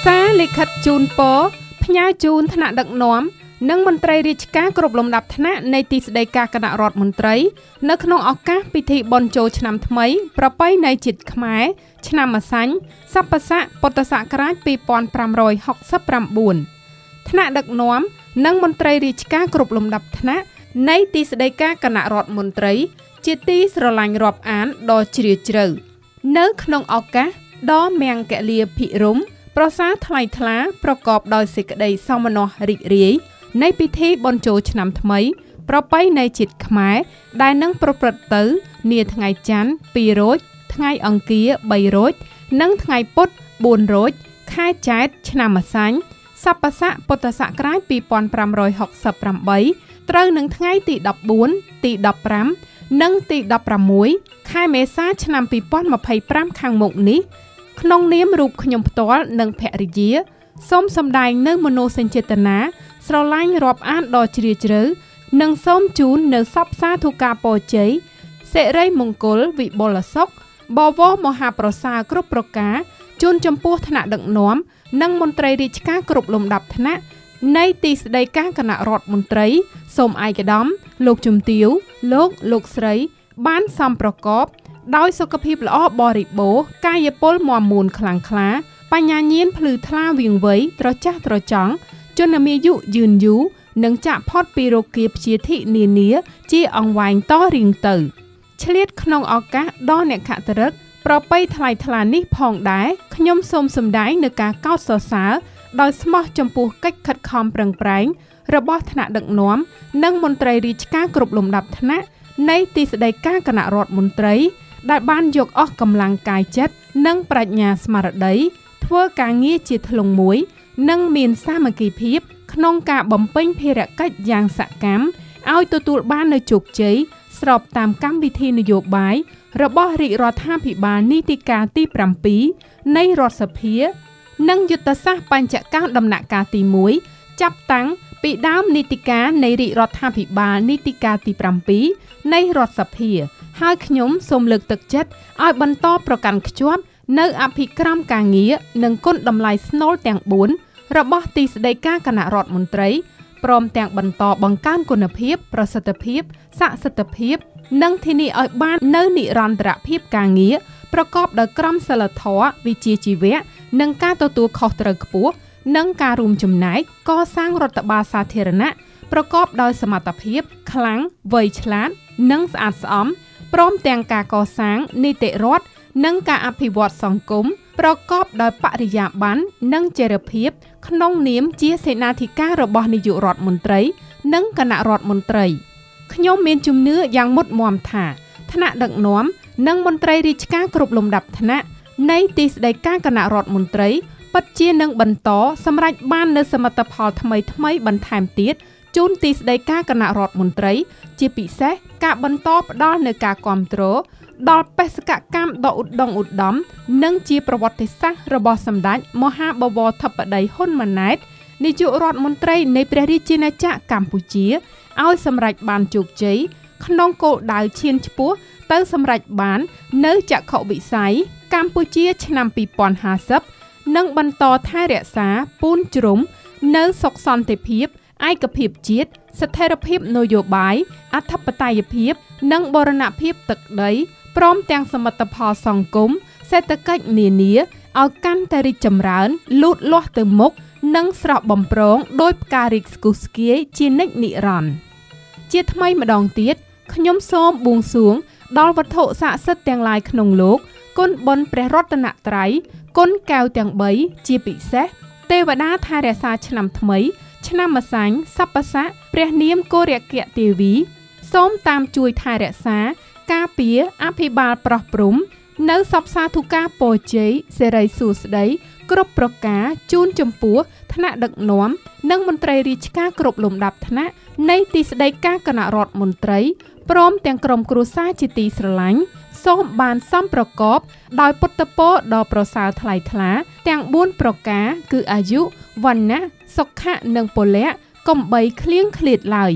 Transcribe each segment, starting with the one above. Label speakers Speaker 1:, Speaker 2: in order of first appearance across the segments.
Speaker 1: សារលិខិតជូនពរផ្ញើជូនថ្នាក់ដឹកនាំនិងមន្ត្រីរាជការគ្រប់លំដាប់ថ្នាក់នៃទីស្តីការគណៈរដ្ឋមន្ត្រីនៅក្នុងឱកាសពិធីបុណ្យចូលឆ្នាំថ្មីប្រពៃណីជាតិខ្មែរឆ្នាំម្សាញ់សប្បស័កពុទ្ធសករាជ2569ថ្នាក់ដឹកនាំនិងមន្ត្រីរាជការគ្រប់លំដាប់ថ្នាក់នៃទីស្តីការគណៈរដ្ឋមន្ត្រីជាទីស្រឡាញ់រាប់អានដ៏ជ្រាលជ្រៅនៅក្នុងឱកាសដ៏មង្គលាភិរម្យប្រសើរថ្លៃថ្លាប្រកបដោយសេចក្តីសោមនស្សរីករាយនៃពិធីបុណ្យចូលឆ្នាំថ្មីប្រពៃណីជាតិខ្មែរដែលនឹងប្រព្រឹត្តទៅនាថ្ងៃច័ន្ទ2រោចថ្ងៃអង្គារ3រោចនិងថ្ងៃពុធ4រោចខែចែត្រឆ្នាំម្សាញ់សប្បស័កពុទ្ធសករាជ2568ត្រូវនឹងថ្ងៃទី14ទី15និងទី16ខែមេសាឆ្នាំ2025ខាងមុខនេះក្នុងនាមរូបខ្ញុំផ្ទាល់និងភរិយាសូមសម្ដែងនូវមនោសញ្ចេតនាស្រឡាញ់រាប់អានដ៏ជ្រាលជ្រៅនិងសូមជូននូវសព្ទសាធុការពរជ័យសិរីមង្គលវិបុលសុខបវរមហាប្រសើរគ្រប់ប្រការជូនចំពោះថ្នាក់ដឹកនាំនិងមន្ត្រីរាជការគ្រប់លំដាប់ថ្នាក់នៃទីស្តីការគណៈរដ្ឋមន្ត្រីសូមឯកឧត្តមលោកជំទាវលោកស្រីបានសំប្រកបដោយសុខភាពល្អបរិបូរណ៍កាយពលមាំមួនខ្លាំងក្លាបញ្ញាញាណភ្លឺថ្លាវៀងវៃត្រចះត្រចង់ជនមាយុយឺនយូរនិងចាក់ផុតពីរោគាព្យាធិនានាជាអង្វែងតរៀងទៅឆ្លៀតក្នុងឱកាសដ៏អ្នកខត្តឫកប្រពៃថ្លៃថ្លានេះផងដែរខ្ញុំសូមសម្ដែងនូវការកោតសរសើរដោយស្មោះចំពោះកិច្ចខិតខំប្រឹងប្រែងរបស់ថ្នាក់ដឹកនាំនិងមន្ត្រីរាជការគ្រប់លំដាប់ថ្នាក់នៃទីស្តីការគណៈរដ្ឋមន្ត្រីដែលបានយកអស់កម្លាំងកាយចិត្តនិងប្រាជ្ញាស្មារតីធ្វើការងារជាធ្លុងមួយនិងមានសាមគ្គីភាពក្នុងការបំពេញភារកិច្ចយ៉ាងសកម្មឲ្យទទួលបាននូវជោគជ័យស្របតាមកម្មវិធីនយោបាយរបស់រាជរដ្ឋាភិបាលនីតិកាលទី7នៃរដ្ឋសភានិងយុទ្ធសាស្ត្របញ្ចកោណដំណាក់កាលទី1ចាប់តាំងពីដើមនីតិកាលនៃរាជរដ្ឋាភិបាលនីតិកាលទី7នៃរដ្ឋសភាហើយខ្ញុំសូមលើកទឹកចិត្តឲ្យបន្តប្រកាន់ខ្ជាប់នៅអភិក្រមការងារនិងគុណតម្លៃស្នូលទាំង4របស់ទីស្តីការគណៈរដ្ឋមន្ត្រីព្រមទាំងបន្តបង្កើនគុណភាពប្រសិទ្ធភាពស័ក្តិសិទ្ធិភាពនិងធានាឲ្យបាននូវនិរន្តរភាពការងារប្រកបដោយក្រមសីលធម៌វិជ្ជាជីវៈនិងការទទួលខុសត្រូវខ្ពស់និងការរួមចំណែកកសាងរដ្ឋបាលសាធារណៈប្រកបដោយសមត្ថភាពខ្លាំងវៃឆ្លាតនិងស្អាតស្អំព្រមទាំងការកសាងនីតិរដ្ឋនិងការអភិវឌ្ឍសង្គមប្រកបដោយបរិយាបន្ននិងចីរភាពក្នុងនាមជាសេនាធិការរបស់នាយករដ្ឋមន្ត្រីនិងគណៈរដ្ឋមន្ត្រីខ្ញុំមានជំនឿយ៉ាងមុតមាំថាថ្នាក់ដឹកនាំនិងមន្ត្រីរាជការគ្រប់លំដាប់ថ្នាក់នៃទីស្តីការគណៈរដ្ឋមន្ត្រីពិតជានឹងបន្តសម្រេចបាននូវសមិទ្ធផលថ្មីៗបន្ថែមទៀតជូនទីស្តីការគណៈរដ្ឋមន្ត្រីជាពិសេសការបន្តផ្ដល់នូវការគាំទ្រដល់បេសកកម្មដ៏ឧត្តុង្គឧត្តមនិងជាប្រវត្តិសាស្ត្ររបស់សម្ដេចមហាបវរធិបតីហ៊ុនម៉ាណែតនាយករដ្ឋមន្ត្រីនៃព្រះរាជាណាចក្រកម្ពុជាឲ្យសម្រេចបានជោគជ័យក្នុងគោលដៅឈានឆ្ពោះទៅសម្រេចបាននៅចក្ខុវិស័យកម្ពុជាឆ្នាំ2050និងបន្តថែរក្សាពូនជ្រុំនៅសុខសន្តិភាពឯកភាពជាតិស្ថិរភាពនយោបាយអធិបតេយ្យភាពនិងបូរណភាពទឹកដីព្រមទាំងសមិទ្ធផលសង្គមសេដ្ឋកិច្ចនានាឲ្យកាន់តែរីកចម្រើនលូតលាស់ទៅមុខនិងស្រស់បំព្រងដោយផ្ការីកស្គុះស្គាយជានិច្ចនិរន្តរ៍ជាថ្មីម្ដងទៀតខ្ញុំសូមបួងសួងដល់វត្ថុស័ក្តិសិទ្ធិទាំងឡាយក្នុងលោកគុណបុណ្យព្រះរតនត្រ័យគុណកែវទាំង3ជាពិសេសទេវតាថែរក្សាឆ្នាំថ្មីឆ្នាំម្សាញ់សប្បស័កព្រះនាមគោរគទេវីសូមតាមជួយថែរក្សាការពារអភិបាលប្រោះព្រំនៅសព្ទសាធុការពរជ័យសិរីសួស្តីគ្រប់ប្រការជូនចំពោះថ្នាក់ដឹកនាំនិងមន្ត្រីរាជការគ្រប់លំដាប់ថ្នាក់នៃទីស្តីការគណៈរដ្ឋមន្ត្រីព្រមទាំងក្រុមគ្រួសារជាទីស្រឡាញ់សូមបានសំប្រកបដោយពុទ្ធពរដ៏ប្រសើរថ្លៃថ្លាទាំង4ប្រការគឺអាយុវណ្ណៈសុខៈនិងពលៈកុំបីឃ្លៀងឃ្លាតឡើយ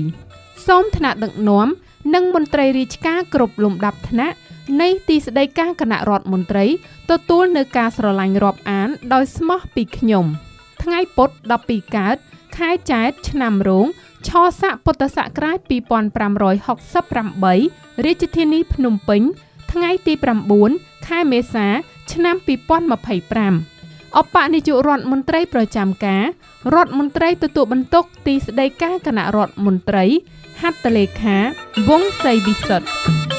Speaker 1: សូមថ្នាក់ដឹកនាំនិងមន្ត្រីរាជការគ្រប់លំដាប់ថ្នាក់ នៃទីស្តីការគណៈរដ្ឋមន្ត្រីទទួលនៅការស្រឡាញ់រាប់អានដោយស្មោះពីខ្ញុំថ្ងៃពុធ12កើតខែចែត្រឆ្នាំរោងឆស័កពុទ្ធសករាជ2568រាជធានីភ្នំពេញថ្ងៃទី9ខែមេសាឆ្នាំ2025ឧបនាយករដ្ឋមន្ត្រីប្រចាំការរដ្ឋមន្ត្រីទទួលបន្ទុកទីស្តីការគណៈរដ្ឋមន្ត្រីហត្ថលេខាវង្សសីវិសុទ្ធ។